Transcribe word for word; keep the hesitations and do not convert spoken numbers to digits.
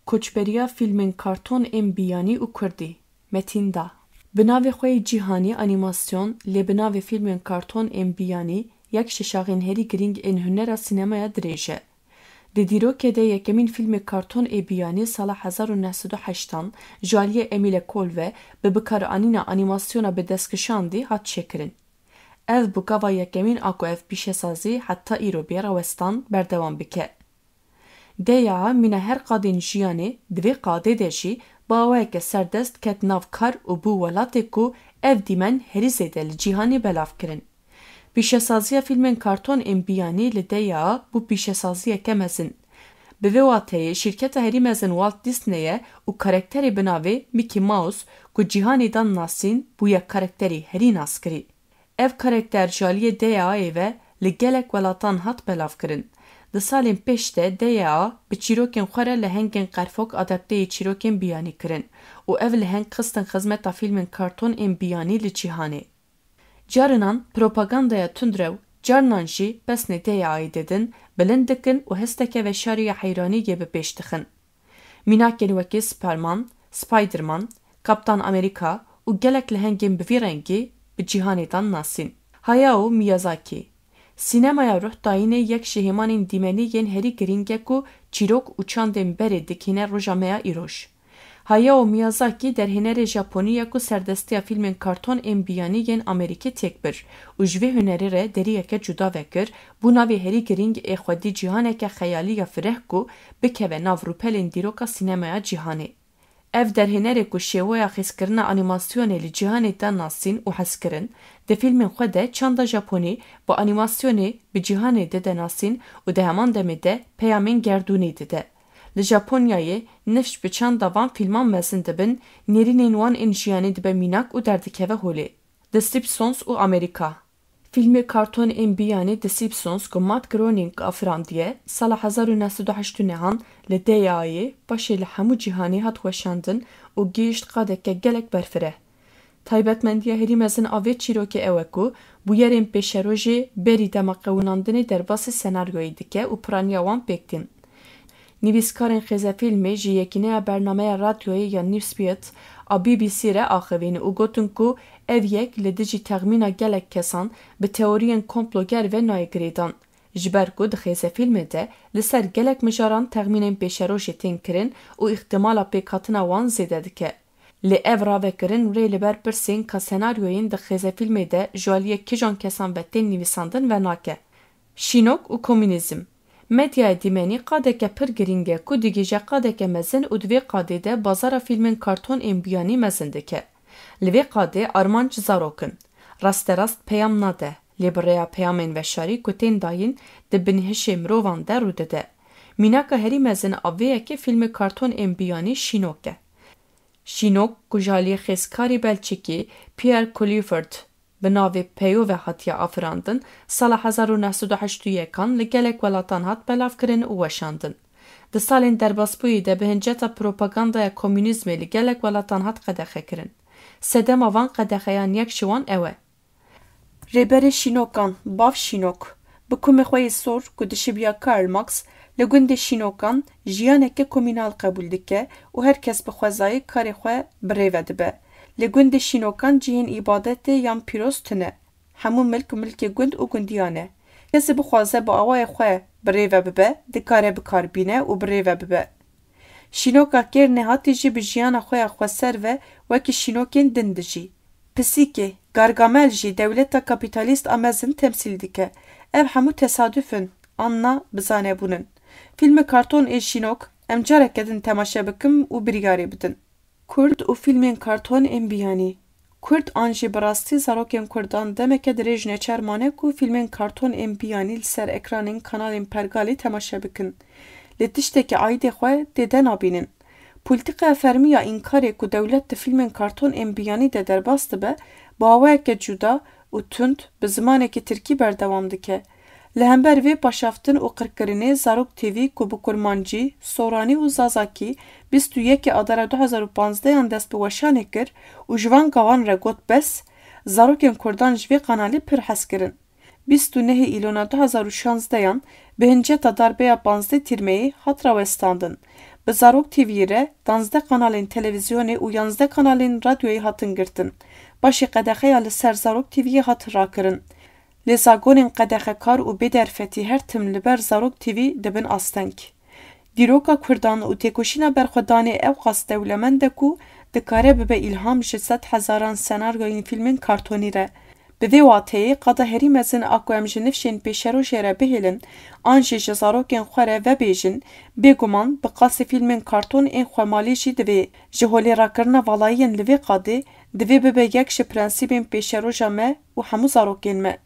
Koçberiya fîlmên karton ên biyanî û kurdî. Metîn da. Bi navê xwe yê cîhanî anîmasyon, lê bi navê fîlmên karton ên biyanî, yek ji şaxên herî girîng ên hunera sînemaya dirêj e. Di dîrokê de yekemîn fîlmê karton ê biyanî sala hezar û neh sed û heştan ji aliyê Emile Kolve bi bikaranîna anîmasyona bi dest kişandî hat çêkirin. Ev bû gava yekemîn a ku ev pîşesazî heta îro bê rawestan berdewam bike. D Y A mîna her qadên jiyanê, di vê qadê de jî bi awayeke serdest ket nav kar û bû welatê ku ev dîmen herî zêde li cîhanê belav kirin. Pîşesaziya fîlmên karton ên biyanî li D Y A bû pîşesaziyeke mezin. Bi vê wateyê şîrketa herî mezin Walt Disney ye û karakterê bi navê Mickey Mouse ku cîhanê dan nasîn bûye karakterî herî naskirî. Ev karakter ji aliyê D Y A'yê ve li gelek welatan hat belavkirin. Di salên pêş de D Y A bi çîrokên xwe re lehengên qerfok adapteyê çîrokên biyanî kirin û ev leheng xistin xizmeta fîlmên karton ên biyanî li cîhanê. Carinan propagandaya tundrew, carinan jî pesnê D Y A'yê didin, bilind dikin û hesteke veşarî ya heyranî yê bi pêş dixin. Mînakên wekî Superman, Spiderman, Kaptan Amerika û gelek lehengên bi vî rengî bi cîhanê dan nasîn. Hayao Miyazaki. Sînemaya ruhdayînê yek ji hêmanên dîmenî yên herî girîng e ku çîrok û çandên berê dikîne roja me ya îroj. Hayao Miyazaki derhênerê Japonî ye ku serdestiya fîlmên karton ên biyanî yên Amerîkê têk bir û ji vê hunerê re deriyeke cuda vekir, bû navê herî girîng ê xwedî cîhaneke xeyalî ya fireh ku bikeve nav rûpelên dîroka sînemaya cîhanê. Ev derhênerê ku şêweya xêzkirina anîmasyonê li cîhanê da nasîn û hezkirin, di fîlmên xwe de çanda Japonî bi anîmasyonê bi cîhanê dide nasîn û di heman demê de peyamên gerdûnî dide. Li Japonyayê nifş bi çanda van fîlman mezin dibin, nêrînên wan ên jiyanê dibe mînak û derdikeve holê. The Simpsons û Amerîka. Fîlmê karton ên biyanî The Simpsons ku Matt Groening afirandiye, sala hezar û neh sed û heşt û nehan li D Y A'yê paşê li hemû cîhanê hat weşandin û gihişt qadeke gelek berfireh. Taybetmendiya herî mezin a vê çîrokê ew e ku bûyerên pêşerojê berî dema qewinandinê derbasî senaryoyê dike û piraniya wan pêk tên. Nivîskarên xêzefîlmê ji Yekîneya Bernameya Radyoyê ya Newsbeat a B B C re axivîn û gotin ku ev yek li dijî texmîna gelek kesan bi teoriyên komploger ve nayê girêdan, ji ber ku di xêzefîlmê de li ser gelek mijaran texmînên pêşerojê tên kirin û îhtimala pêkhatina wan zêde dike. Lê ev ravekirin rê li ber pirsên ka senaryoyên di xêzefîlmê de ji aliyê kîjan kesan ve tên nivîsandin venake. Şînok û komûnîzm. Medyaya dîmenî qadeke pir girîng e ku digihîje qadeke mezin û di vê qadê de bazara fîlmên karton ên biyanî mezin dike. Li vê qadê armanc zarok in. Rasterast peyam nade, lê bi rêya peyamên veşarî ku tên dayîn di binhişê mirovan de rû dide. Mînaka herî mezin a vê yekê fîlmê karton ên biyanî Şînok e. Şînok, ku ji aliyê xêzkarî Belçîkî Pierre Culliford bi navê Peyo ve hatiye afirandin, sala hezar û neh sed û heşt û yekan li gelek welatan hat belavkirin û weşandin. Di salên derbasbûyî de bi hinceta propagandaya komûnîzmê li gelek welatan hat qedexekirin. Sedema van qedexeyan yek ji wan ew e. Rêberê Şînokan, Bav Şînok, bi kumê xwe yê sor ku dişibiya Karl Marx, li gundê Şînokan jiyaneke komînal qebûl dike û her kes bi xwezayê karê xwe bi rê ve dibe. Li gundê Şînokan cihên îbadetê yan pîroz tune. Hemû milk milkê gund û gundiyan e. Kesê bixwaze bi awayê xwe bi rê ve bibe, dikare bi kar bîne û bi rê ve bibe. Şînoka kêr nehatî jî bi jiyana xwe ya xweser ve wekî şînokên din dijî. Pisîkê, Gargamel jî dewleta kapîtalîst a mezin temsîl dike. Ev hemû tesaduf in, an na bi zanebûn in. Fîlmê karton ê Şînok, em careke din temaşe bikin û biryarê bidin. Kurd û fîlmên karton ên biyanî. Kurd an jî bi rastî zarokên kurdan demeke dirêj neçar mane ku fîlmên karton ên biyanî li ser ekranên kanalên pergalî temaşe bikin. Lê tiştekî aîdê xwe tê de nabînin. Polîtîkaya fermî ya înkarê ku dewlet di fîlmên karton ên biyanî de derbas dibe, bi awayeke cuda û tund bi zimanekî tirkî berdewam dike. Li hember vê paşaftin û qirkirinê Zarok T V ku bi kurmancî, soranî û zazakî bîst û yekê Adara du hezar û panzdeh an dest bi weşanê kir û ji van gavan re got bes, zarokên kurdan ji vê kanalê pir hez kirin. Bîst û nehê Îlona du hezar û şanzdeh an bi hinceta darbeya panzdeh Tîrmeyê hat rawestandin. Bi Zarok T V'yê re danzdeh kanalên televîzyonê û yanzdeh kanalên radyoyê hatin girtin. Paşê qedexeya li ser Zarok T V'yê hat rakirin. Lê zagonên qedexekar û bê derfetî her tim li ber Zarok T V dibin asteng. Dîroka Kurdan û têkoşîna berxwedanê ewqas dewlemend e ku dikare bibe îlham ji sed hezaran senaryoyên fîlmên kartonî re. Bi vê wateyê qada herî mezin a ku em ji nifşên pêşerojê re bihêlin an jî ji zarokên xwe re vebêjin, bêguman bi qasî fîlmên karton ên xwemalî jî divê. Ji holê rakirina valayiyên li vê qadê divê bibe yek ji prensîbên pêşeroja me û hemû zarokên me.